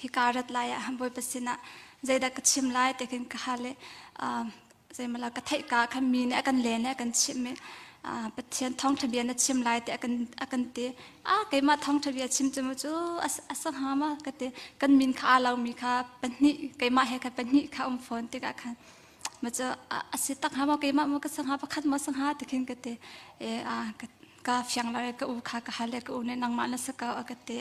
Hika rat lai ah Bawipa sinah zeidah ka chim lai ti khin ka hal i zeimala ka theih ka khan mi nih a kan len i a kan chimh i Pathian thawngṭha bia na chim lai ti a kan a kan ti. Ah keimah thawngṭha bia chim cu mu cu a sa hnga ma ka ti. Kan min kha aa lomi kha pahnih keimah he kha pahnih kha um fawn tikah khan ma cu a si tak hnga maw keimah maw ka si hnga pakhat maw si hnga ti khin ka ti. E ka fiang lo ka u kha ka hal le ka u nih nangmah na si ko a ka ti.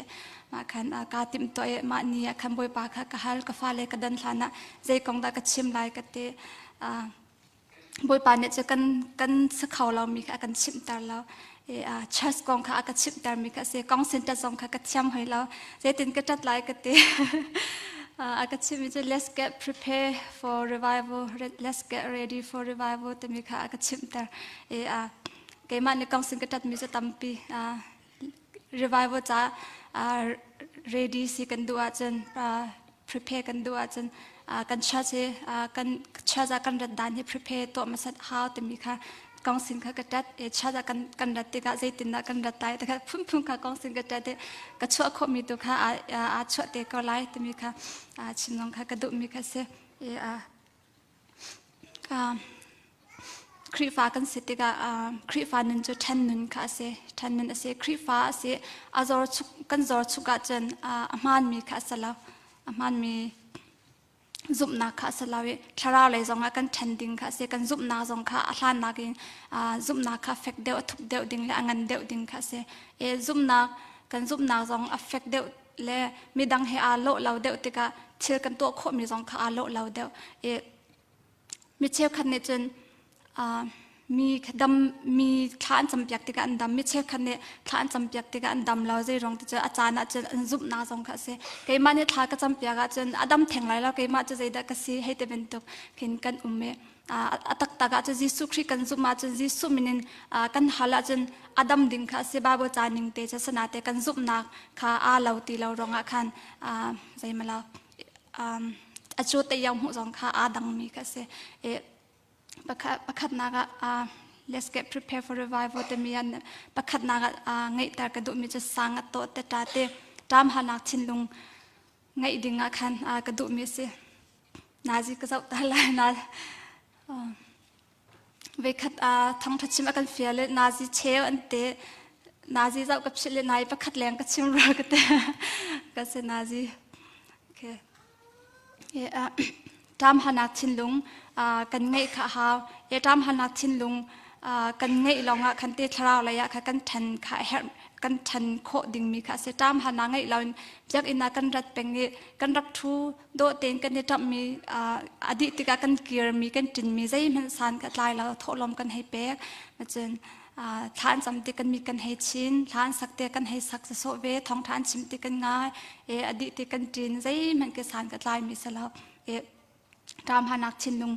Mah khan kaa timh tuah i mah ni ah khan Bawipa kha ka hal ka fale ka dan hlan ah zei kong dah ka chim lai ka ti. Bawipa nih cu kan kan si kho lomi kha a kan chimhter lo. E, church kong kha a ka chimhtermi kha a si. Kong sin ṭat zong kha ka thiam hoi lo. Zeitin ka ṭat lai ka ti. A ka chimmi cu let's get prepare for revival, let's get ready for revival timi kha a ka chimhter. E, keimah nih kong sin ka ṭatmi cu tampi. Revival ca ready si kan duh ahcun prepare kan duh ahcun kan church hi kan church ah kan rat dan hi prepare tuah hmasat hau timi kha kong sin kha ka ṭat i church ah kan kan rat tikah zeitindah kan rat lai tikha phunphun kha kong sin ka ṭat i ka chuah khawhmi tu kha aa chuah te ko lai timi kha chim zong kha ka duhmi kha si. Khrihfa kan si tikah Khrihfa nun cu ṭhen nun kha a si. Ṭhen nun a si. Khrihfa a si. A zor chuk, kan zor chuk ahcun a hmaanmi kha a si lo. A hmaanmi zumhnak kha a si lo i thlarau lei zongah kan ṭhen ding kha a si. Kan zumhnak zong kha a hlannak in zumhnak kha fek deuh, a thuk deuh ding le a ngan deuh ding kha a si. I zumhnak, kan zumhnak zong a fek deuh le midang he aa lawh lo deuh tikah thil kan tuah khawhmi zong kha aa lawh lo deuh. I mi cheukhat nih cun mi dam mi thla an campiak tikah an dam mi cheukhat nih thla an campiak tikah an dam lo zei ruang ti cu a caan ah cun an zumhnak zong kha a si keimah nih thla ka campiak ahcun a dam theng lai lo keimah cu zeidah ka si hei ti bantuk khin kan um i a taktak ahcun Jesuh Khrih kan zumh ahcun Jesuh min in kan hal ahcun a dam ding kha a si Bible ca ning te cu sanate kan zumhnak kha aa lo ti lo ruangah khan zeimalo a cu te yau hmuh zong kha aa dangmi kha a si. Pakhatnak ah let's get prepared for revival timi an pakhatnak ah ngeihter ka duhmi cu sang a tawh te ta te ṭam hanak thinlung ngeih ding ah khan ka duhmi a si. Nazi ka zoh ta lai na Veikhat ah thangṭha chim a kan fial i nazi cheu an ti. Nazi zoh ka philh i nai pakhat leng ka chim rua ka ti. Ka si nazi. Okay. Ṭam hanak thinlung kan ngeih kha a hau. E ṭam hanak thinlung kan ngeih lawngah khan te thlarau lei ah kha kan ṭhen kha a herh kan ṭhen khawh dingmi kha a si. Ṭam hanak ngeih loin biakinn ah kan rat peng i kan rak ṭhu dawh tein kan i ṭamhmi a dih tikah kan kirmi kan ṭinmi zeihmanh san ka tlai lo thawhlawm kan hei pek cun thla an cam ti kan mi kan hei chin thla an sak te kan hei sak sawh ve thawngṭha an chim ti kan ngai e a dih ti kan ṭin zeihmanh ke san ka tlai mi si lo e ṭam hanak thinlung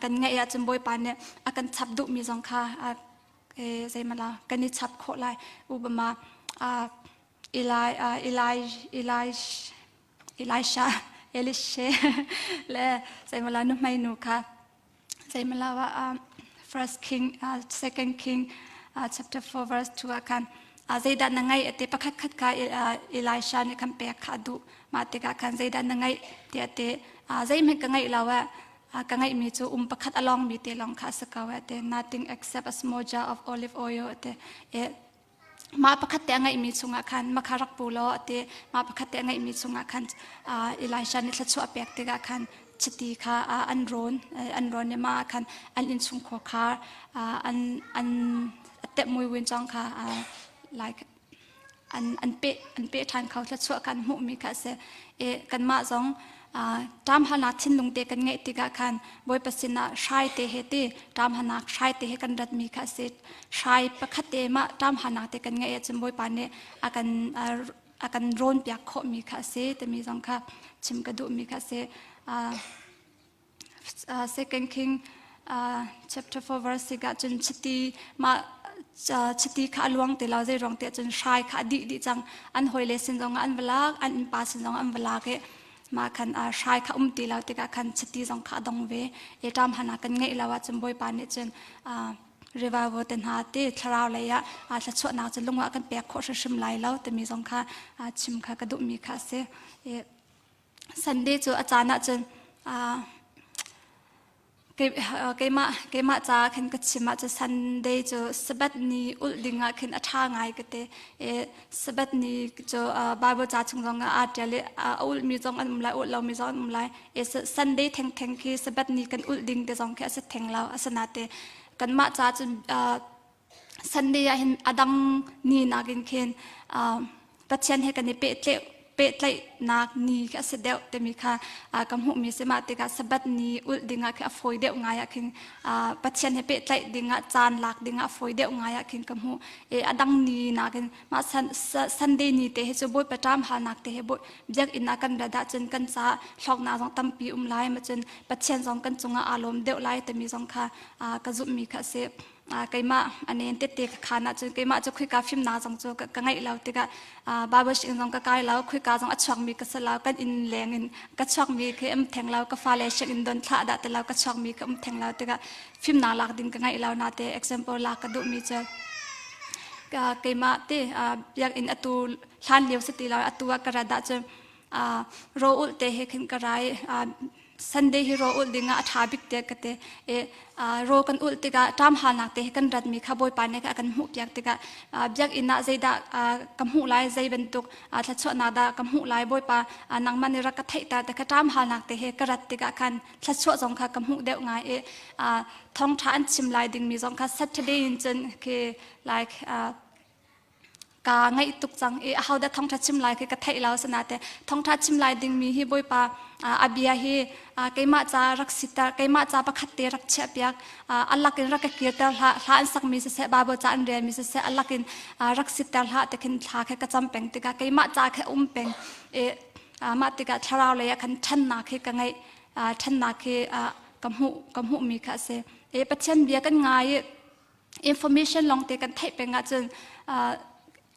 kan ngeih ahcun Bawipa nih a kan chap duhmi zong kha zeimala kan i chap khawh lai ubama Eli Eli Eli Elisha Elisha le zeimala nuhmei nu kha zeimala ah First King Second King chapter 4 verse 2 ah khan zeidah na ngeih ati pakhat khat kha Elisha nih khan pek kha a duh mah tikah khan zeidah na ngeih tiah ti zeihmanh ka ngeih lo ah ka ngeihmi cu um pakhat a lawngmi te lawng kha a si ko ati nothing except a small jar of olive oil ati mah pakhat te a ngeihmi chungah khan makha rak pu law a ti mah pakhat te a ngeihmi chungah khan Elisha nih thluachuah a pek tikah khan chiti kha an rawn an rawn i mah ah khan an innchungkhar kha an an tep mui win chong kha like an an pe an pe ṭhan kho thluachuah kan hmuhmi kha a si i kanmah zong ṭamhalnak thinlung te kan ngeih tikah khan Bawipa sinah hrai te he ti ṭamhalnak hrai te he kan ratmi kha a si hrai pakhat te mah ṭamhalnak te kan ngeih ahcun Bawipa nih a kan a kan rawnpiak khawhmi kha a si timi zong kha chim ka duhmi kha a si Second King chapter 4 verse 6 ah cun chiti mah chiti kha a luang ti lo zei ruang ti cun hrai kha a dih dih cang an hawile sin zong ah an va lak an innpa sin zong ah an va lak i mah khan hrai kha um ti lo tikah khan chiti zong kha a dong ve e ṭam hana kan ngeih lo ahcun Bawipa nih cun revival te hna ti thlarau lei ah thluachuahnak cu lung ah kan pek khawh hrimhrim lai lo timi zong kha chim kha ka duhmi kha a si. Sunday cu a caan ahcun keimah keimah ca khin ka chim ahcun Sunday cu Sabbath ni ulh ding ah khin a ṭha ngai ka ti. Sabbath ni cu Bible ca chung zong ah aa ṭial i a ulhmi zong an um lai, ulh lomi zong an um lai. Sunday thengtheng khi Sabbath ni kan ulh ding te zong khi a si theng lo. Asinain kanmah ca cun Sunday ah hin a dang ni nakin khin Pathian he kan i pehtlaihnak ni khi a si deuh timi kha ka hmuhmi si. Mah tikah Sabbath ni ulh dingah khi a fawi deuh ngai ah khin Pathian he pehtlaih dingah caan lak dingah a fawi deuh ngai ah khin ka hmuh. A dang ni nakin mah Sunday ni te hi cu Bawipa ṭam halnak te hi biakinn ah kan rat ahcun kan caah hlawknak zong tampi um lai ma cun Pathian zong kan cungah aa lawm deuh lai timi zong kha ka zumhmi kha a si. Keimah a nen tette ka khan ahcun keimah cu khuika fimnak zong cu ka ngeih lo tikah Bible sianginn zong ka kai lo, khuika zong a chuakmi ka si lo, kan inn leng in ka chuakmi khi um theng lo, ka fale sianginn don thlah dah ti lo, ka chuakmi ka um theng lo tikah fimnak lak ding ka ngeih lo na te example lak ka duhmi cu keimah te biakinn atu hlan lio si ti lo atu ah ka rat ahcun ro ulh te he khin ka rai. Sunday hi ro ulh ding ah a ṭha bik tiah ka ti. I ro kan ulh tikah ṭam halnak te hi kan ratmi kha Bawipa nih a kan hmuhpiak tikah biakinn ah zeidah ka hmuh lai, zei bantuk thluachuahnak dah ka hmuh lai, Bawipa nangmah nih rak ka theihter ti kha ṭam halnak te he ka rat tikah khan thluachuah zong kha ka hmuh deuh ngai i thawngṭha an chim lai dingmi zong kha Saturday in cun khi like Ka ngaih tuk cang i ahodah thawngṭha chim lai khi ka theih lo sanate thawngṭha chim lai dingmi hi Bawipa a bia hi keimah ca rak siter, keimah ca pakhat te rak chiahpiak, a lak in rak ka kirter hlah. Hla an sakmi siseh, Bible ca an relmi siseh, a lak in rak siter hlah ti khin thla khi ka cam peng tikah keimah ca khi um peng i mah tikah thlarau lei ah khan ṭhannak hi ka ngeih, ṭhannak hi ka hmuh ka hmuhmi kha a si. Pathian bia kan ngai i information lawngte kan theih peng ahcun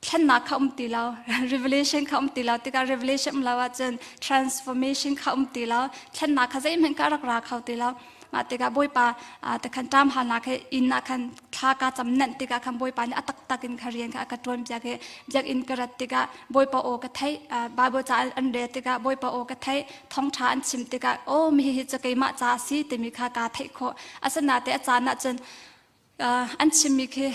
thlennak kha um ti lo, revelation kha um ti lo tikah revelation um lo ahcun transformation kha um ti lo, thlennak kha zeihmanh ka rak ra kho ti lo. Mah tikah Bawipa te khan ṭam halnak he inn ah khan thla ka cam nenh tikah khan Bawipa nih a taktak in kha rian kha a ka ṭuan piak i biakinn ka rat tikah Bawipa aw ka theih, Bible ca an rel tikah Bawipa aw ka theih, thawngṭha an chim tikah aw mi hi cu keimah ca a si timi kha kaa theih khawh. Asinain a caan ahcun an chimmi khi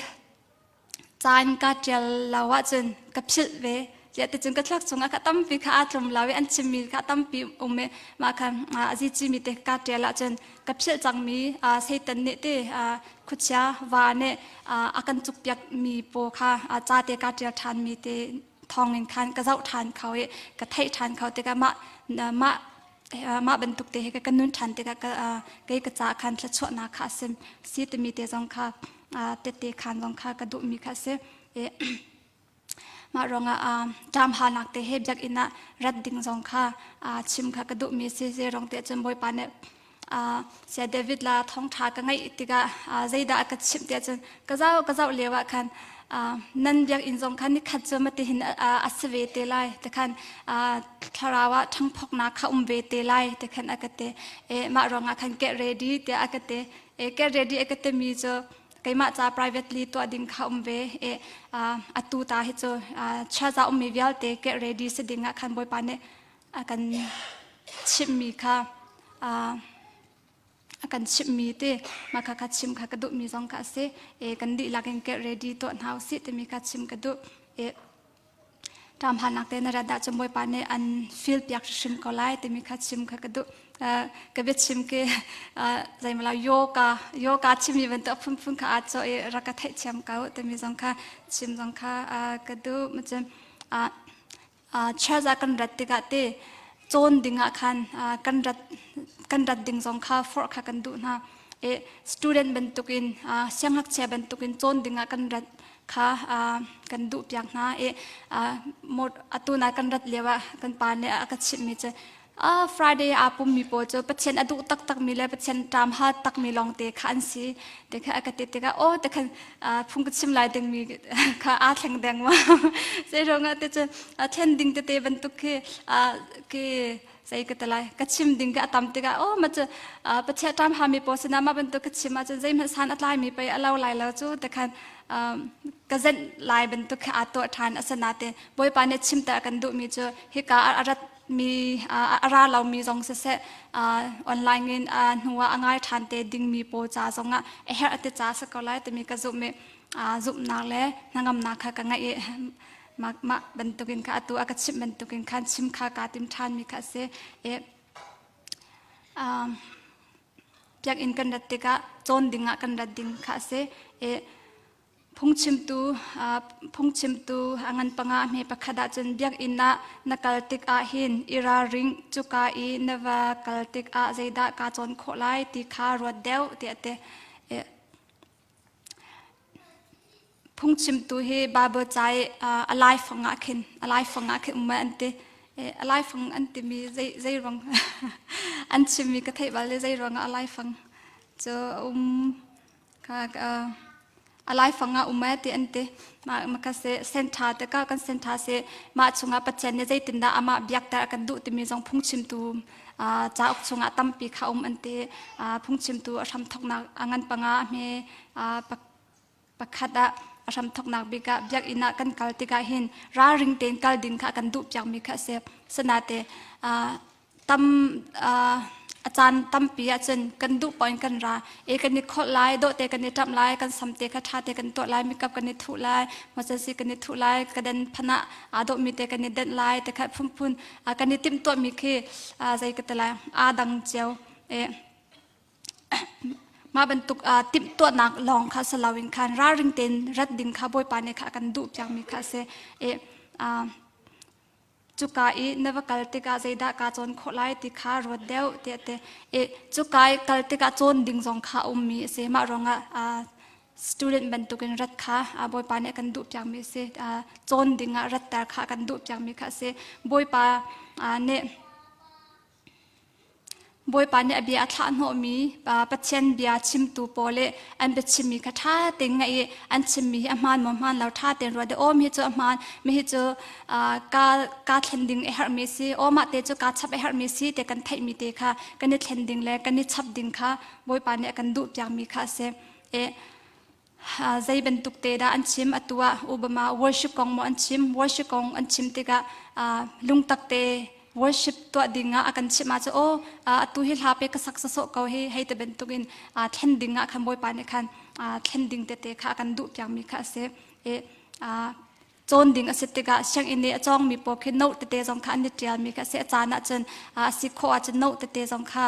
caan ka ṭial lo ahcun ka philh ve. Ziah ticun ka thluak chungah kha tampi kha aa tlum lo i an chimmi kha tampi um i mah kha a zicimi te ka ṭial ahcun ka philh cangmi Satan nih ti khuachia va nih a kan cukpiakmi paw kha ca te ka ṭial ṭhanmi te thawngin khan ka zoh ṭhan kho i ka theih ṭhan kho tikah mah mah mah bantuk te he ka nun ṭhan tikah kei ka ca khan thluachuahnak kha a si si timi te zong kha tette khan zong kha ka duhmi kha a si. Mah ruangah ṭam halnak te he biakinn ah rat ding zong kha chim kha ka duhmi si. Zeirong te cun Bawipa nih Saya David la thawngṭha ka ngeih tikah zeidah a ka chimh tiah cun ka zoh ka zoh lio ah khan nan biakinn zong khan nikhat cu matihin a si ve te lai ti khan thlarau ah ṭhangphoknak kha um ve te lai ti khan a ka ti. Mah ruangah khan get ready tiah a ka ti. Get ready a ka timi cu keimah ca privately tuah ding kha um ve. Atu ta hi cu chaza ummi vialte get ready si ding ah khan Bawipa nih a kan chimhmi kha a kan chimhmi te mah kha kha chim kha ka duhmi zong kha a si. E kan dihlak in get ready tuah hna usih timi kha chim ka duh. E ṭamhalnak te na rat ahcun Bawipa nih an feel piak hrimhrim ko lai timi kha chim kha ka duh. Ka biachim ke zeimala yoga yoga chimmi bantuk a phunphun kha aa cawh i rak ka theihthiam ko timi zong kha chim zong kha ka duh. Macun church ah kan rat tikah te cawn ding ah khan kan rat kan rat ding zong kha forh kha kan duh hna. E student bantukin siangngakchia bantukin cawn ding ah kan rat kha kan duh piak hna i atu na kan rat lio ah kan pa nih a ka chimhmi cu Friday aa pummi pawl cu Pathian a duh taktakmi le Pathian ṭam ha takmi lawngte kha an si ti kha a ka ti tikah aw te khan phung ka chim lai dingmi kha aa thleng deng ma zei ruangah te cu thlen ding tete bantuk khi khi zei ka ti lai ka chim ding ka a tam tikah aw ma cu Pathian ṭam hami pawl sinah mah bantuk ka chim ahcun zeihmanh san a tlaimi pei a lo lai lo cu te khan ka zenh lai bantuk khi aa tuah ṭhan. Asinain Bawipa nih chimter a kan duhmi cu hika a rat. mi a ra lomi zong siseh online in hnu ah a ngai ṭhan te dingmi pawl ca zongah a herh ti ca si ko lai timi ka zumh i zumhnak le hnangamnak kha ka ngeih i mah bantukin kha atu a ka chimh bantukin khan chim kha kaa tim ṭhanmi kha a si. I biakinn kan rat tikah cawn dingah kan rat ding kha a si. I Phungchimtu phungchimtu a ngan panga a hme pakhat ahcun biakinn ah na kal tikah hin i ralring cuka i na va kal tikah zeidah kaa cawn khawh lai ti kha ruat deuh tiah a ti. Phungchimtu hi Baibal ca i a laifang ah khin a laifang ah khin um an ti. A laifang an timi zei zei ruang an chimmi ka theih bal i zei ruangah a laifang cu a um A laifang ah um ee ti an ti. Mah ka si sentha te ka kan sentha si mah chungah Pathian nih zeitindah amah biakter a kan duh timi zong phungchimtu cauk chungah tampi kha um an ti. Phungchimtu a hramthoknak a ngan panga a hme pakhat ah a hramthoknak bik ah biakinn ah kan kal tikah hin ralring tein kal ding kha a kan duh piakmi kha a si. Sanate tam a caan tampi ahcun kan duh paoh in kan ra e kan i kholh lai dawhte kan i ṭamh lai kan sam te kha ṭha te kan tuah lai makeup kan i thuh lai mosasi kan i thuh lai ka den phanah aa dawhmi te kan i denh lai te kha phunphun kan i timhtuahmi khi zei ka ti lai aa dang cio e mah bantuk timhtuahnak lawng kha si loin khan ralring tein rat ding kha Bawipa nih kha a kan duh piakmi kha a si e Cuka i na va kal tikah zeidah kaa cawn khawh lai ti kha ruat deuh tiah ti. I cuka i kal tikah cawn ding zong kha a ummi a si. Mah ruangah student bantukin rat kha Bawipa nih a kan duh piakmi a si. Cawn ding ah ratter kha a kan duh piakmi kha a si. Bawipa nih Bawipa nih a bia a thlah hnawhmi Pathian bia chimtu pawl i an biachimmi kha ṭha tein ngaih i an chimmi hi a hmaan maw hmaan lo ṭha tein ruat i aw mi cu a hmaan mi hi cu kaa kaa thlen ding a herhmi a si aw mah te cu kaa chap a herhmi a si ti kan theihmi te kha kan i thlen ding le kan i chap ding kha Bawipa nih a kan duh piakmi kha a si. I zei bantuk te dah an chim atu ah Obama worship kong maw an chim worship kong an chim tikah lungtak te worship tuah ding ah a kan chimh ah cu aw atu hi hla pe ka sak sawsawh ko hi hei te bantuk in thlen ding ah khan Bawipa nih khan thlen ding tete kha a kan duh piakmi kha a si i cawn ding a si tikah sianginn i a cawngmi pawl khi note tete zong kha an i ṭialmi kha a si. A caan ahcun a si khawh ahcun note tete zong kha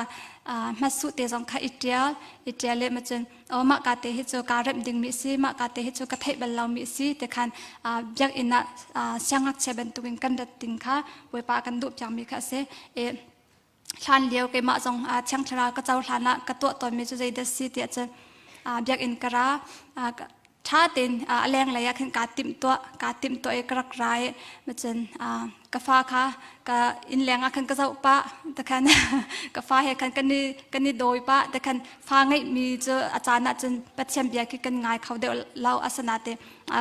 hmatsuh te zong kha i ṭial i ṭial leh cun oh mah ka te hi cu kaa remh dingmi a si mah ka te hi cu ka theih bal lomi a si ti khan biakinn ah siangngakchia bantukin kan rat ding kha Bawipa a kan duh piakmi kha a si. I hlan lio keimah zong thiang thlarau ka cohlan ah ka tuah tawnmi cu zeidah si tiah cun biakinn ka ra ṭha tein a lenglei ah khin kaa timhtuah kaa timhtuah i ka rak ra i macun ka fa kha ka innleng ah khan ka zoh pah takhan ka fa he khan kan i kan i dawi pah takhan fa ngeihmi cu a caan ah cun Pathian bia khi kan ngai kho deuh lo asana te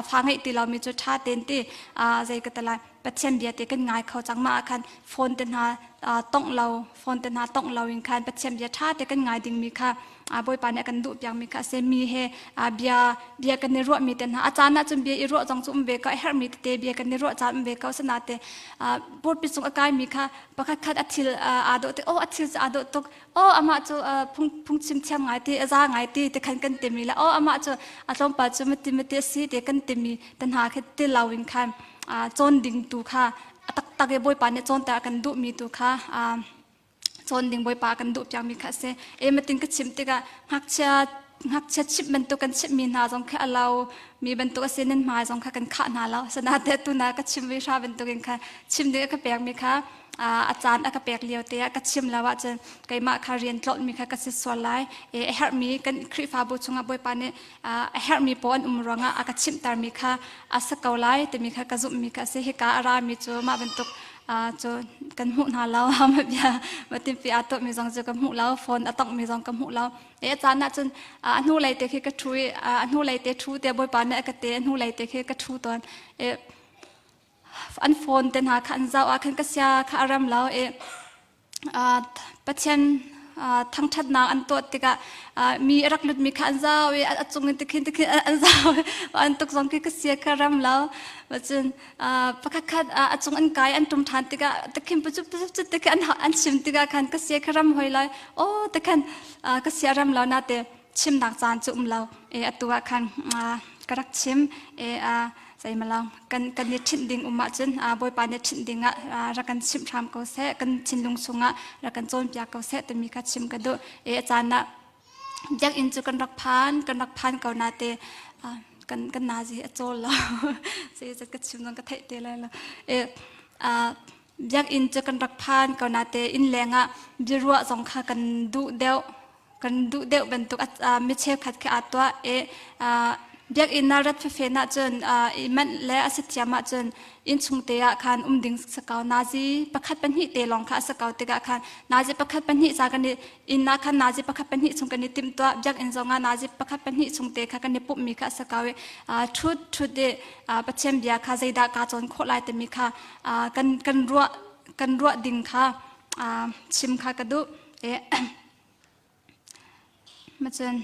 fa ngeih ti lomi cu ṭha tein ti zei ka ti lai Pathian bia te kan ngai kho cang mah ah khan phone te hna tongh lo phone te hna tongh lo in khan Pathian bia ṭha te kan ngai dingmi kha Bawipa nih a kan duh piakmi kha a si mi he bia bia kan i ruahmi te hna a caan ah cun bia i ruah zong cu um ve ko a herhmi tete bia kan i ruah caan um ve ko sana te purpi cung a kaimi kha pakhat khat a thil aa dawh te oh a thil cu aa dawh tuk oh amah cu phung phungchim thiam ngai ti a za ngai ti te khan kan timi le oh amah cu a tlawmpal cu mati mati a si te kan timi te hna khi ti lo in khan cawn ding tu kha a taktak i Bawipa nih cawnter a kan duhmi tu kha cawn ding Bawipa a kan duh piakmi kha a si. E matin ka chim tikah ngakchia ngakchia chimh bantuk kan chimhmi hna zong khi a lo mi bantuk a si nan hmai zong kha kan khah hna lo sanate tu na ka chim ve hra bantukin kha chim ding a ka pekmi kha a caan a ka pek lio te ah ka chim lo ahcun keimah kha rian tlawhmi kha ka si sual lai a herhmi kan Khrihfabu chungah Bawipa nih a herhmi pawl an um ruangah a ka chimhtermi kha a si ko lai timi kha ka zumhmi kha a si hika a rami cu mah bantuk cu kan hmuh hna lo bia matinpi aa tuahmi zong cu ka hmuh lo phone a tonghmi zong ka hmuh lo e a caan ahcun a hnulei te khi ka ṭhu i a hnulei te ṭhu te bawipa nih a ka te a hnulei te khi ka ṭhu tawn e an phone te hna kha an zoh ah khan ka sia kha a rem lo i Pathian Thangṭhatnak an tuah tikah mi a rak lutmi kha an zau i a cung in tikhin tikhin an zau i an tuk zong khi ka sia kha rem lo. Cun pakhat khat a cung an kai an ṭum ṭhan tikah tikhin pucup pucup cut tikhin an chim tikah khan ka sia kha ram hoi lai. Aw tikhan ka sia rem lo nate chimnak caan cu um lo. E atu ah khan ka rak chim. E zeimalang kan kan i ṭhinh ding um ahcun Bawipa nih ṭhinh ding ah rak kan chimh hram ko seh, kan thinlung chungah rak kan cawnpiak ko seh timi kha chim ka duh. E a caan ah biakinn cu kan rak phan, kan rak phan ko nate kan kan nazi a cawl lo. Zeizat ka chim zong ka theih te lai lo. E biakinn cu kan rak phan ko nate inn leng ah biaruah zong kha kan duh deuh. Kan duh deuh bantuk mi cheukhat khi aa tuah i biakinn ah rat fefe ahcun i manh le a si thiam ahcun innchung te ah khan um ding si ko. Nazi pakhat pahnih te lawng kha a si ko tikah khan nazi pakhat pahnih ca kan i inn ah khan nazi pakhat pahnih chung kan i timhtuah biakinn zong ah nazi pakhat pahnih chung te kha kan i pumhmi kha a si ko i ṭhut ṭhut i Pathian bia kha zeidah kaa cawn khawh lai timi kha kan kan ruah kan ruah ding kha chim kha ka duh. Cun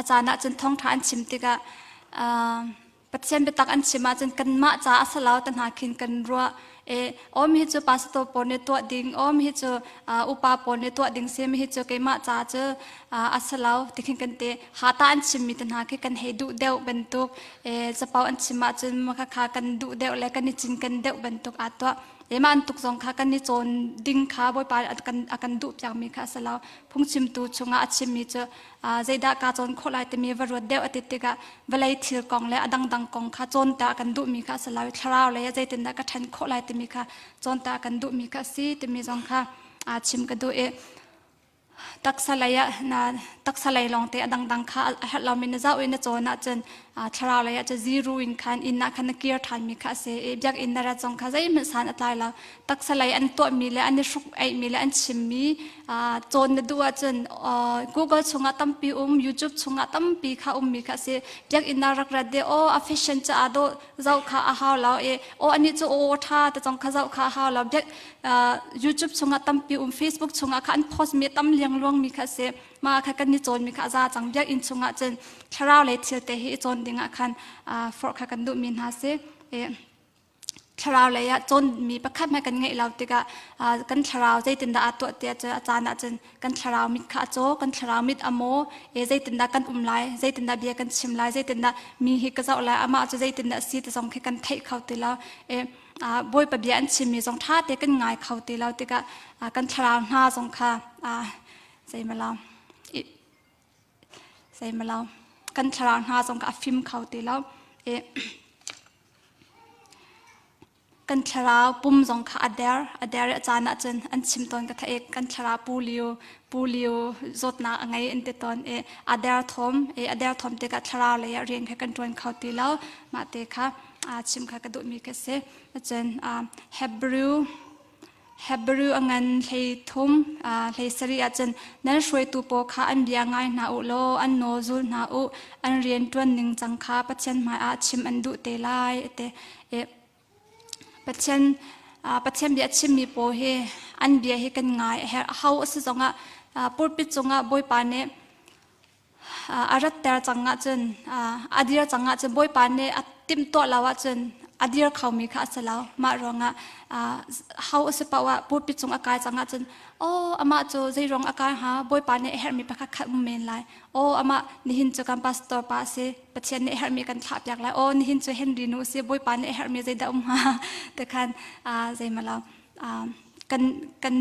a caan ahcun thawngṭha an chim tikah Pathian biatak an chim ahcun kanmah ca a si lo te hna khin kan ruah. E, aw mi hi cu pastor pawl nih tuah ding, aw mi hi cu upa pawl nih tuah ding si, mi hi cu keimah ca cu a si lo ti khin kan ti. Hata an chimmi te hna khi kan hei duh deuh bantuk, e, capo an chim ahcun khakha kan duh deuh le kan i cinken deuh bantuk aa tuah. Mah an tuk zong kha kan i cawn ding kha Bawipa a kan duh piakmi kha a si lo. Phungchimtu chungah a chimmi cu zeidah kaa cawn khawh lai timi va ruat deuh a ti tikah vawlei thil kong le a dangdang kong kha cawnta a kan duhmi kha a si lo. Thlarau lei ah zeitindah ka ṭhen khawh lai timi kha cawnta a kan duhmi kha a si timi zong kha chim ka duh i Taksa lei ah na taksa lei lawngte a dangdang kha a herh lomi na zoh i na cawn ahcun thlarau lei ah cu zero in khan inn ah khan na kir ṭhanmi kha a si i biakinn na rat zong kha zeihmanh san a tlai lo. Taksa lei an tuahmi le an i hruk eihmi le an chimmi cawn na duh ahcun Google chungah tampi um, YouTube chungah tampi kha ummi kha a si. Biakinn ah rak rat de aw a fashion cu aa dawh zoh kha a hau lo i aw anih cu aw ṭha te zong kha zoh kha a hau lo. Biak YouTube chungah tampi um Facebook chungah kha an post mi tam liangluang mi kha si ma kha kan ni cawn mi kha a za cang biakinn chungah cun thlarau lei thil te hi i cawn ding ah khan forh kha kan duh mi hna si thlarau lei ah cawn mi pakhat hmai kan ngeih lo tikah kan thlarau zeitindah aa tuah tiah cun a caan ah cun kan thlarau mit kha a caw kan thlarau mit a maw e zeitindah kan um lai zeitindah bia kan chim lai zeitindah mi hi ka zoh lai amah cu zeitindah si ti zong khi kan theih kho ti lo e Bawipa bia an chimmi zong ṭha te kan ngai kho ti lo tikah kan thlarau hna zong kha zeimalo zeimalo kan thlarau hna zong kha a fim kho ti lo i kan thlarau pum zong kha a der a der i a caan ahcun an chim tawn ka theih kan thlarau pu liu pu liu zawtnak a ngei an ti tawn i a der thawm i a der thawm tikah thlarau lei ah rian kha kan ṭuan kho ti lo mah te kha chim kha ka duhmi ka si. Cun Hebrew Hebrew a ngan hlei thum hlei sarih ahcun nan hruaitu pawl kha an bia ngai hna u law an nawl zul hna u an rian ṭuan ning cang kha Pathian hmaiah chim an duh te lai te Pathian Pathian bia chimmi pawl hi an bia hi kan ngai a herh ho a si zongah pulpit cungah Bawipa nih a ratter cang ahcun a dir cang ahcun Bawipa nih a timhtuah lo ahcun a dir khomi kha a si lo. Mah ruangah ho a si paoh ah pulpit cung a kai cang ahcun aw amah cu zeiruang a kai hnga Bawipa nih a herhmi pakhat khat um men lai. Aw amah nihin cu kan pastor pa a si Pathian nih a herhmi kan thlahpiak lai. Aw nihin cu Henry nu a si Bawipa nih a herhmi zeidah um hnga ti khan zeimalo kan kan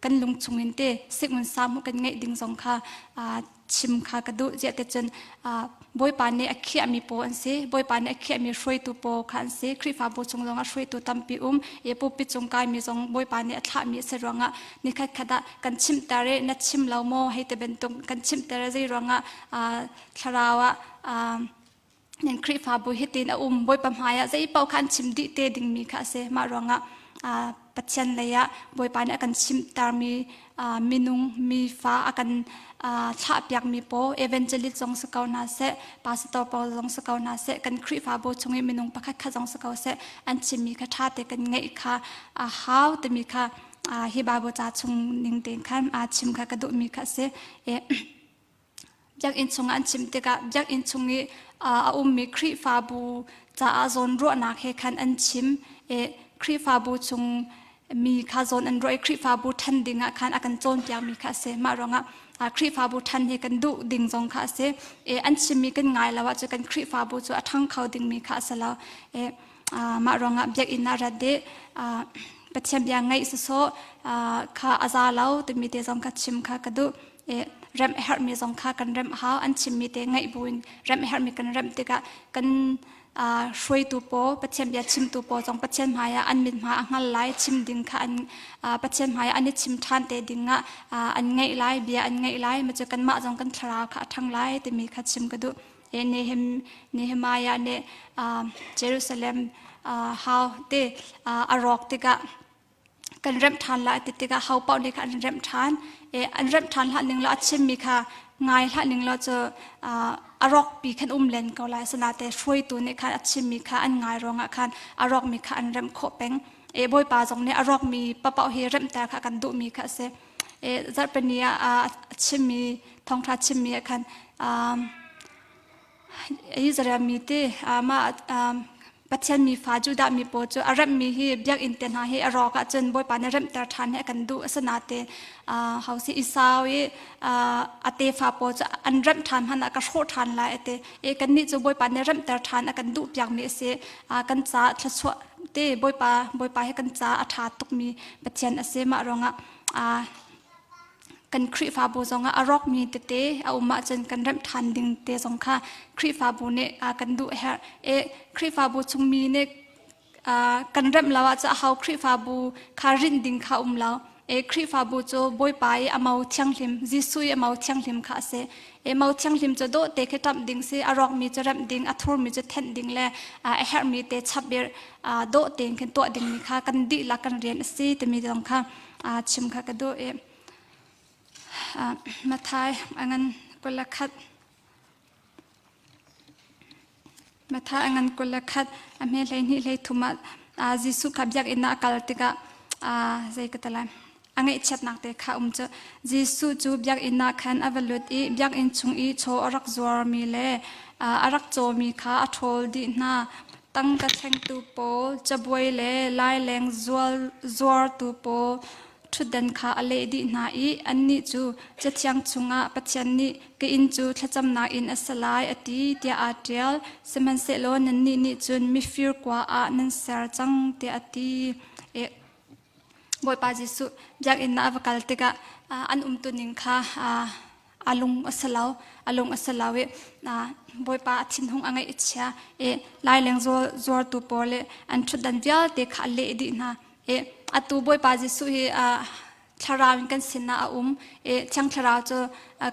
kan lung chungin te sikngun sam kan ngeih ding zong kha chim kha ka duh ziah te cun Bawipa nih a khiahmi paw an si Bawipa nih a khiahmi hruaitu paw kha an si Khrihfabu chung zong ah hruaitu tampi um i pulpit cung kaimi zong Bawipa nih a thlahmi a si ruangah nikhat khat ah kan chimhter i na chim lo maw hei te bantuk kan chimhter i zei ruangah thlarau ah nan Khrihfabu hitin a um Bawipa hmai ah zei paoh kha an chim dih te dingmi kha a si mah ruangah Pathian lei ah Bawipa nih a kan chimtermi minung mi fa a kan thlahpiakmi paw evangelist zong si ko hna seh pastor pawl zong si ko hna seh kan Khrihfabu chung i minung pakhat kha zong si ko seh an chimmi kha ṭha te kan ngeih kha a hau timi kha Hi Bible ca chung ning tein khan chim kha ka duhmi kha a si. Biakinn chungah an chim tikah biakinn chung i a ummi Khrihfabu caah zawnruahnak he khan an chim. Khrihfabu chung mi kha zawn an ruah i Khrihfabu ṭhan ding ah khan a kan cawnpiakmi kha a si. Mah ruangah Khrihfabu ṭhan hi kan duh ding zong kha a si. An chimmi kan ngai lo ahcun kan Khrihfabu cu a ṭhang kho dingmi kha a si lo. Mah ruangah biakinn ah rat i Pathian bia ngaih sawsawh kha a za lo timi te zong kha chim kha ka duh. Remh a herhmi zong kha kan remh hau. An chimmi te ngaih buin remh a herhmi kan remh tikah kan hruaitu pawl, Pathian bia chimtu pawl zong Pathian hmaiah an mithmai a hngal lai, chim ding kha an Pathian hmaiah an i chim ṭhan te ding ah an ngaih lai, bia an ngaih lai, macu kanmah zong kan thlarau kha a ṭhang lai timi kha chim ka duh. Nehem, Nehemiah nih Jerusalem hau te a rawk tikah kan remh ṭhan lai ti tikah ho paoh nih kha an remh ṭhan. An remh ṭhan hlah ning law a chimmi kha ngai hlah ning law cu a rawkpi khan um len ko lai. Asinain hruaitu nih khan a chimmi kha an ngai ruangah khan a rawkmi kha an remh khawh peng. Bawipa zong nih a rawkmi paoh hi remhter kha kan duhmi kha a si. Zarhpini ah a chimmi thawngṭha chimmi ah khan Israel mi te mah Pathian mi fa Judah mi pawl cu a remhmi hi biakinn te hna hi a rawk ahcun Bawipa nih remhter ṭhan hi a kan duh. Asinain hausi Esau i a tefa pawl cu an remh ṭhan hmanh ah ka hrawh ṭhan lai a ti. I kannih cu Bawipa nih remhter ṭhan a kan duhpiakmi a si. Kan caah thluachuah te Bawipa Bawipa hi kan caah a ṭha tukmi Pathian a si. Mah ruangah kan Khrihfabu zongah a rawkmi tete a um ahcun kan remh ṭhan ding te zong kha Khrihfabu nih kan duh a herh. E Khrihfabu chungmi nih kan remh lo ahcun aho Khrihfabu kha rinh ding kha um lo. E Khrihfabu cu Bawipa i a mo thianghlim, Jesuh i a mo thianghlim kha a si. E mo thianghlim cu dawh te khi ṭamh ding si, a rawkmi cu remh ding, a thurmi cu thenh ding le a herhmi te chap i dawh tein khin tuah dingmi kha kan dihlak kan rian a si timi zong kha chim kha ka duh i Mathai a ngan 21 Mathai a ngan 21 a hme 12 13 ah Jesuh kha biakinn ah a kal tikah zei ka ti lai a ngaihchiatnak te kha um cu Jesuh cu biakinn ah khan a va lut i biakinn chung i chaw a rak zuarmi le a rak cawmi kha a ṭhawl dih hna Tangka thlengtu pawl, cabuai le laileng zuartu pawl ṭhutdan kha a leh dih hna i annih cu Cathiang chungah Pathian nih ka inn cu thlacamnak inn a si lai a ti tiah aa ṭial. Sihmanhsehlaw nannih nih cun mifir kua ah nan ser cang tiah a ti. Bawipa Jesuh biakinn ah a va kal tikah an umtuning kha a lung a si lo a lung a si lo i Bawipa a thinhung a ngaih a chia i laileng zuartu pawl le an ṭhutdan vialte kha a leh dih hna i atu Bawipa Jesuh hi thlarau in kan sinah a um i Thiang Thlarau cu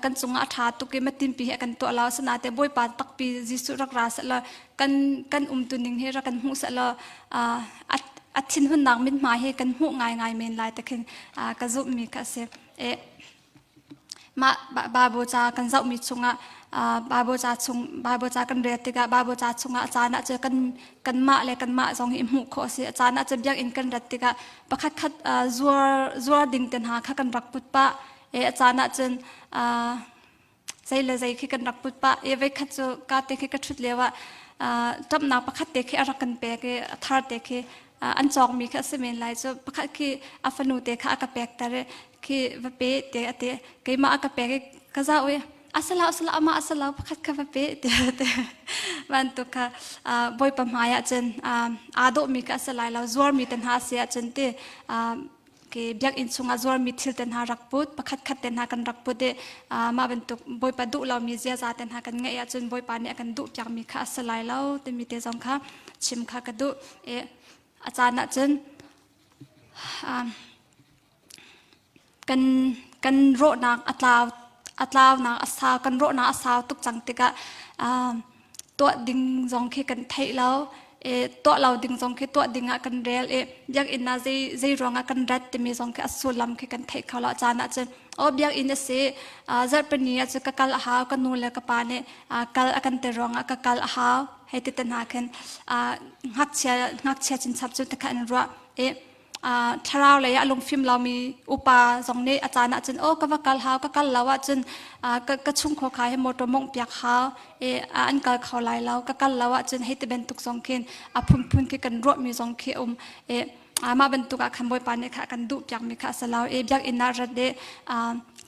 kan cungah a ṭha tuk i matinpi hi a kan tuah lo asinain Bawipa takpi Jesuh rak ra sehlaw kan kan umtuning hi rak kan hmuh sehlaw a thinhunnak mithmai hi kan hmuh ngaingai men lai ti khin ka zumhmi kha a si. Mah Bible ca kan zohmi chungah Bible ca chung Bible ca kan rel tikah Bible ca chungah a caan ah cu kan kanmah le kanmah zong hi hmuh khawh a si. A caan ah cu biakinn kan rat tikah pakhat khat zuar zuar ding te hna kha kan rak put pah. E a caan ah cun zei le zei khi kan rak put pah. E voikhat cu ka te khi ka ṭhut lio ah ṭamhnak pakhat te khi a rak kan pek i a thar te khi an cawkmi khi a si men lai cu pakhat khi a fanu te kha a ka pek ter i khi va pe te a ti keimah a ka pek i ka zau i asala asala amah asala pakhat kha va pe te te bantuk kha bawipa hmai ah cun aa dawhmi kha a si lai lo zuarmi te hna si ahcun ti ke biakinn chungah zuarmi thil te hna rak put pakhat khat te hna kan rak put i mah bantuk bawipa duh lomi ziaza te hna kan ngeih ahcun bawipa nih a kan duh piakmi kha a si lai lo timi te zong kha chim kha ka duh i a caan ahcun Kan kan rawhnak a tlau a tlaunak a sau kan rawhnak a sau tuk cang tikah tuah ding zong khi kan theih lo i tuah lo ding zong khi tuah ding ah kan rel i biakinn ah zei zei ruangah kan rat timi zong khi a sullam khi kan theih kho lo caan ah cun aw biakinn a si zarhpini ah cu ka kal a hau ka nu le ka pa nih kal a kan ti ruangah ka kal a hau hei ti te hna khin ngakchia ngakchia chinchap cu tikha an ruah i. Thlarau lei ah lungfim lomi upa zong nih a caan ahcun aw ka va kal hau ka kal lo ahcun ka chungkhar kha hi motor mongh piak hau i an kal kho lai lo ka kal lo ahcun hei ti bantuk zong khin a phunphun khi kan ruahmi zong khi um i mah bantuk ah khan Bawipa nih kha a kan duh piakmi kha a si lo i biakinn ah rat i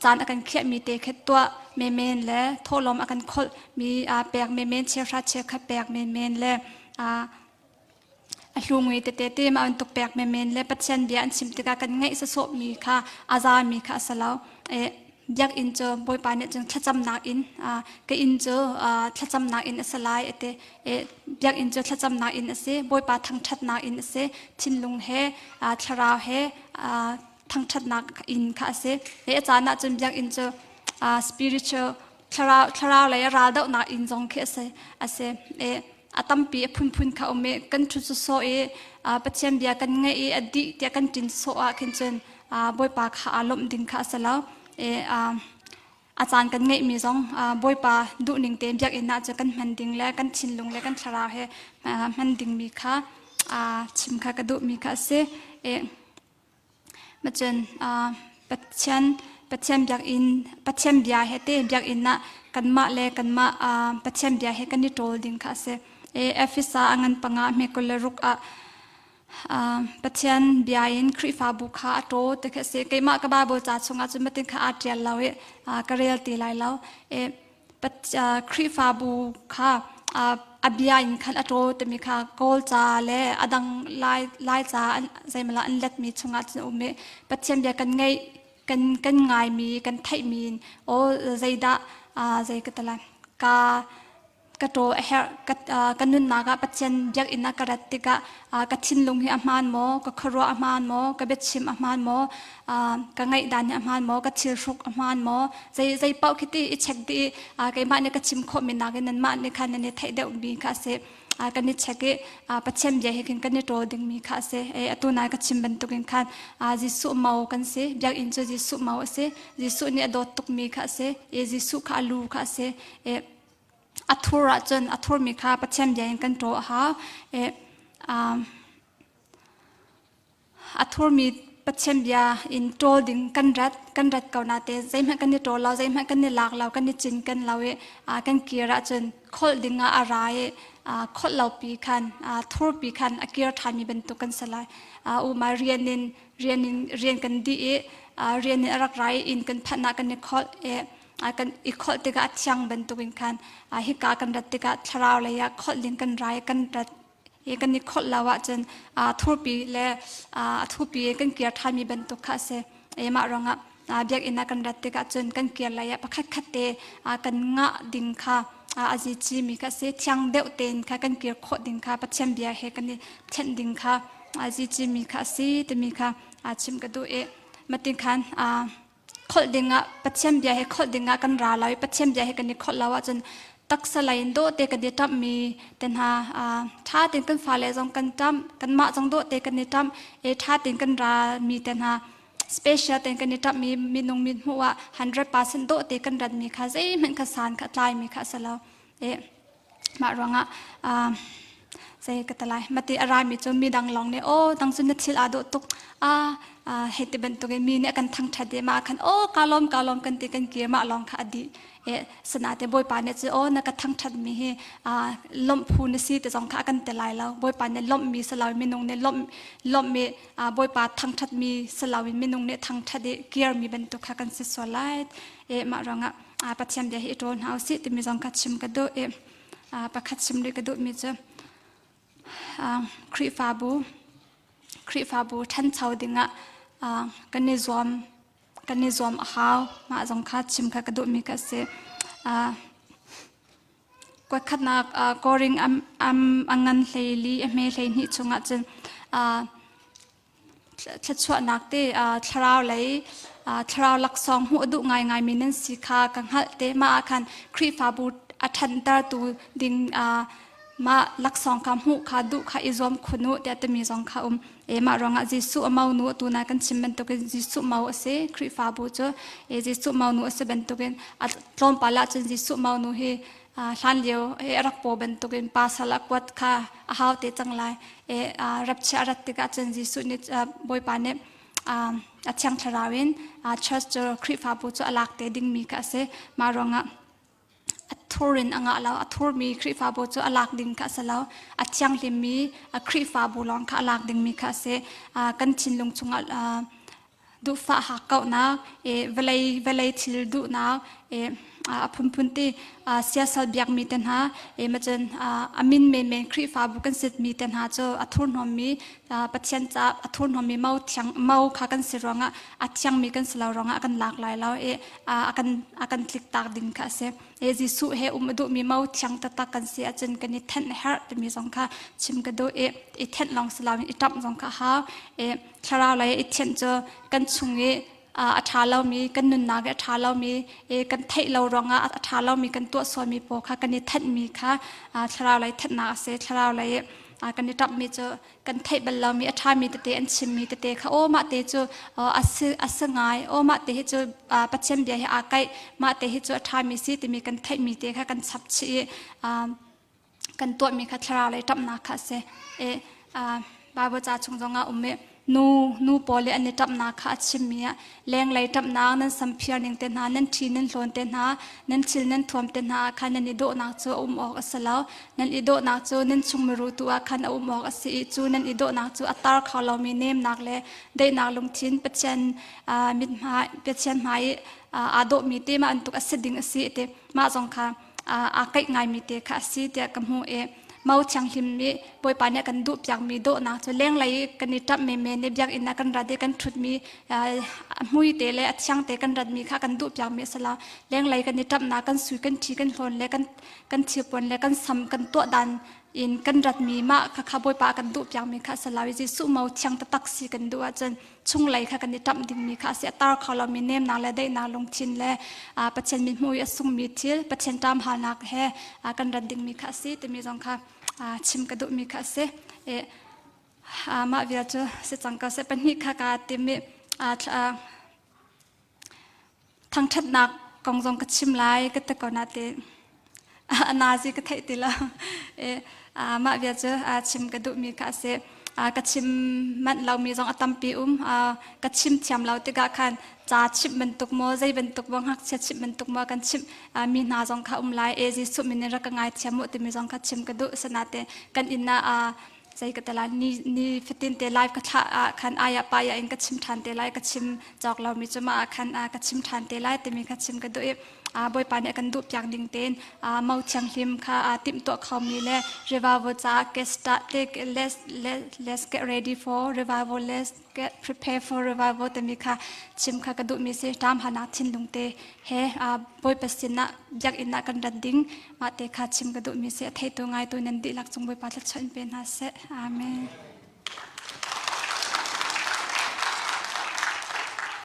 caan a kan khiahmi te khi tuah menmen le thawhlawm a kan kholh mi pek menmen cheuhra cheukhat pek menmen le a hlungui tete te mah bantuk pek menmen le Pathian bia an chim tikah kan ngaih sawsawhmi kha a zami kha a si lo. Biakinn cu Bawipa nih cun thlacamnak inn ka inn cu thlacamnak inn a si lai a ti. Biakinn cu thlacamnak inn a si, Bawipa thangṭhatnak inn a si, thinlung he thlarau he thangṭhatnak inn kha a si. A caan ah cun biakinn cu spiritual thlarau thlarau lei raldohnak inn zong khi a si. A si. A tampi a phunphun kha um i kan ṭhu sawsawh i Pathian bia kan ngaih i a dih tiah kan ṭin sawh ah khin cun Bawipa kha aa lawmh ding kha a si lo. A caan kan ngeihmi zong Bawipa duhning tein biakinn ah cun kan hman ding le kan thinlung le kan thlarau he hman dingmi kha chim kha ka duhmi kha a si. Macun Pathian Pathian biakinn Pathian bia he te biakinn ah kanmah le kanmah Pathian bia he kan i ṭawl ding kha a si. Efesa a ngan panga hme 26 ah Pathian bia in Khrihfabu kha a ṭaw ti khi a si. Keimah ka Bible ca chungah cun matin kha aa ṭial lo i ka rel ti lai lo. Khrihfabu kha a bia in khan a ṭaw timi kha Kawl ca le a dang Lai, Lai ca zeimala an letmi chungah cun a um i Pathian bia kan ngeih kan kan ngaimi kan theihmi in aw zeidah zei ka tala ka ka ṭaw a herh ka, ka nunnak ah Pathian biakinn ah ka rat tikah ka thinlung hi a hmaan maw ka khuaruah a hmaan maw ka biachim a hmaan maw ka ngaihdan hi a hmaan maw ka thilhruk a hmaan maw zei zei paoh khi ti i check dih i keimah nih ka chim khawhmi nakin nanmah nih khan nan i theih deuhmi kha a si kan i check i Pathian bia he khin kan i ṭawl dingmi kha a si. Atu nai ka chim bantukin khan Jesuh mo kan si. Biakinn cu Jesuh mo a si. Jesuh nih a dawt tukmi kha a si. Jesuh kha a lu kha a si. A thur ahcun a thurmi kha Pathian bia in kan ṭaw a hau. A thurmi Pathian bia in ṭawl ding kan rat kan rat ko nate zeihmanh kan i ṭawl lo zeihmanh kan i lak lo kan i cinken lo i kan kir ahcun kholh ding ah a ra i kholh lo pi khan thurpi khan a kir ṭhanmi bantuk kan si lai. Umai rian in rian in rian kan dih i rian in a rak ra i inn kan phanh ah kan i kholh i kan i kholh tikah a thiang bantukin khan hika kan rat tikah thlarau lei ah kholh ding kan rai kan rat i kan i kholh lo ahcun thurpi le a thupi kan kir ṭhanmi bantuk kha a si. Mah ruangah biakinn ah kan rat tikah cun kan kir lei ah pakhat khat te kan ngah ding kha a zici mi kha a si. Thiang deuh tein kha kan kir khawh ding kha Pathian bia he kan i thenh ding kha a zici mi kha a si timi kha chim ka duh i matin khan kholh dingah Pathian bia he kholh dingah kan ra lo i Pathian bia he kan i kholh lo ahcun taksa lei in dawh te kan i ṭamhmi te hna ṭha tein kan fale zong kan ṭamh kanmah zong dawh te kan i ṭamh i ṭha tein kan ra mi te hna special tein kan i ṭamhmi minung min hmuh ah 100% dawh te kan ratmi kha zeihmanh kha san kha tlaimi kha a si lo i mah ruangah zei ka talai mati a rami cu midang lawng nih aw dang cu na thil aa dawh tuk a hei ti bantuk in mi nih a kan thangṭhat i mah khan aw ka lawm ka lawm kan ti kan kir mah lawng kha a dih e sanate bawipa nih cu aw na ka thangṭhat mi hi lawmh phu na si ti zong kha a kan ti lai lo bawipa nih lawmh mi si lo minung nih lawmh lawmh mi bawipa thangṭhat mi si lo in minung nih thangṭhat i kir mi bantuk kha kan si sual lai e mah ruangah Pathian bia hi i ṭawl hna usih timi zong kha chim ka duh i pakhat chim rih ka duhmi cu Khrihfabu Khrihfabu ṭhancho dingah kan i zuam kan i zuam a hau mah zong kha chim kha ka duhmi ka si. Kuatkhatnak Koring a ngan hlei li a hme hlei hnih chungah cun thluachuahnak te thlarau lei thlarau laksawng hmuh a duh ngaingaimi nan si kha ka hngalh te mah ah khan Khrihfabu a ṭhantertu ding mah laksawng kha hmuh kha duh kha i zuam khun u tiah timi zong kha um e mah ruangah Jesuh a monu atu na kan chim bantukin Jesuh mo a si Khrihfabu cu e Jesuh monu a si bantukin a tlawmpal ah cun Jesuh monu hi Hlanlio i a rak paw bantukin pasal a kuat kha a hau te cang lai. I rapchia a rat tikah cun Jesuh nih Bawipa nih a Thiang Thlarau in church cu Khrihfabu cu a lak te dingmi kha a si. Mah ruangah a thur in a ngah lo. A thurmi Khrihfabu cu a lak ding kha a si lo. A thianghlimmi Khrihfabu lawng kha a lak dingmi kha a si. Kan thinlung chungah duhfah hakkauhnak, vawlei vawlei thil duhnak, a phunphun ti siasal biakmi te hna, macun a min menmen Khrihfabu kan sitmi te hna cu a thurhnawmmi Pathian caah a thurhnawmmi mo thiang mo kha kan si ruangah a thiangmi kan si lo ruangah a kan lak lai lo i a kan a kan tliktak ding kha a si. Jesuh he um a duhmi mo thiang taktak kan si ahcun kan i thenh a herh timi zong kha chim ka duh i i thenh lawng si loin i ṭamh zong kha a hau. I thlarau lei i thianh cu kan chung i a ṭha lomi kan nunnak i a ṭha lomi i kan theih lo ruangah a ṭha lomi kan tuah sualmi pawl kha kan i thenhmi kha thlarau lei thenhnak a si. Thlarau lei kan i ṭamhmi cu kan theih bal lomi a ṭhami tete an chimmi tete kha aw mah te cu a si a si ngai aw mah te hi cu Pathian bia hi aa kaih mah te hi cu a ṭhami si timi kan theihmi te kha kan chap chih i kan tuahmi kha thlarau lei ṭamhnak kha a si. I Bible ca chung zongah um i nu nu pawl i an i ṭamhnak kha a chimmi ah lenglei ṭamhnak nan samphiar ning te hna nan ṭhi nan hlawn te hna nan thil nan thuam te hna ah khan nan i dawhnak cu a um awk a si lo nan i dawhnak cu nan chung miru tu ah khan a um awk a si i cu nan i dawhnak cu a tar kho lomi nemnak le daihnak lungthin Pathian mithmai Pathian hmai i aa dawhmi te mah bantuk a si ding a si ti mah zong kha aa kaih ngaimi te kha a si tiah ka hmuh i Mau thianghlim nih Bawipa nih a kan duhpiakmi dawhnak cu lenglei i kan i ṭamh menmen i biakinn ah kan rat i kan ṭhutmi a hmui te le a thiang te kan ratmi kha kan duhpiakmi a si lo. Lenglei kan i ṭamhnak kan sui kan ṭhi kan hlawn le kan kan thilpuan le kan sam kan tuah dan in kan ratmi mah kha kha Bawipa a kan duhpiakmi kha a si lo i Jesuh mau thiang taktak si kan duh ahcun chunglei kha kan i ṭamh dingmi kha a si. A tar kho lomi nemnak le daihnak lungthin le Pathian mithmuh i a sungmi thil Pathian ṭamhalnak he kan rat dingmi kha a si timi zong kha chim ka duhmi kha a si. Mah vial cu si cang ko seh. Pahnih kha kaa tim i thangṭhatnak kong zong ka chim lai ka ti ko nain a nazi ka theih ti lo. Mah vial cu chim ka duhmi kha a si. Ka chim manh lomi zong a tampi um. Ka chim thiam lo tikah khan ca chimh bantuk maw, zei bantuk maw, ngakchia chimh bantuk maw kan chimh mi hna zong kha um lai. E Jesuh min in rak ka ngaithiam u timi zong kha chim ka duh. Sanate kan inn ah zei ka te lai ni ni fatin te live ka thlah ah khan aya pa ya in ka chim than te lai ka chim cawk lomi cu mah ah khan ka chim than te lai timi kha chim ka duh i Bawipa nih a kan duh piak ding tein mo thianghlim kha timhtuah khomi le revival caah get start let's, let's get ready for revival let's get prepare for revival timi kha chim kha ka duhmi si ṭam hanak thinlung te he Bawipa sinah biakinn ah kan rat ding mah te kha chim ka duhmi si a theitu ngaitu nan dihlak cung Bawipa thluachuah in pe hna seh amen.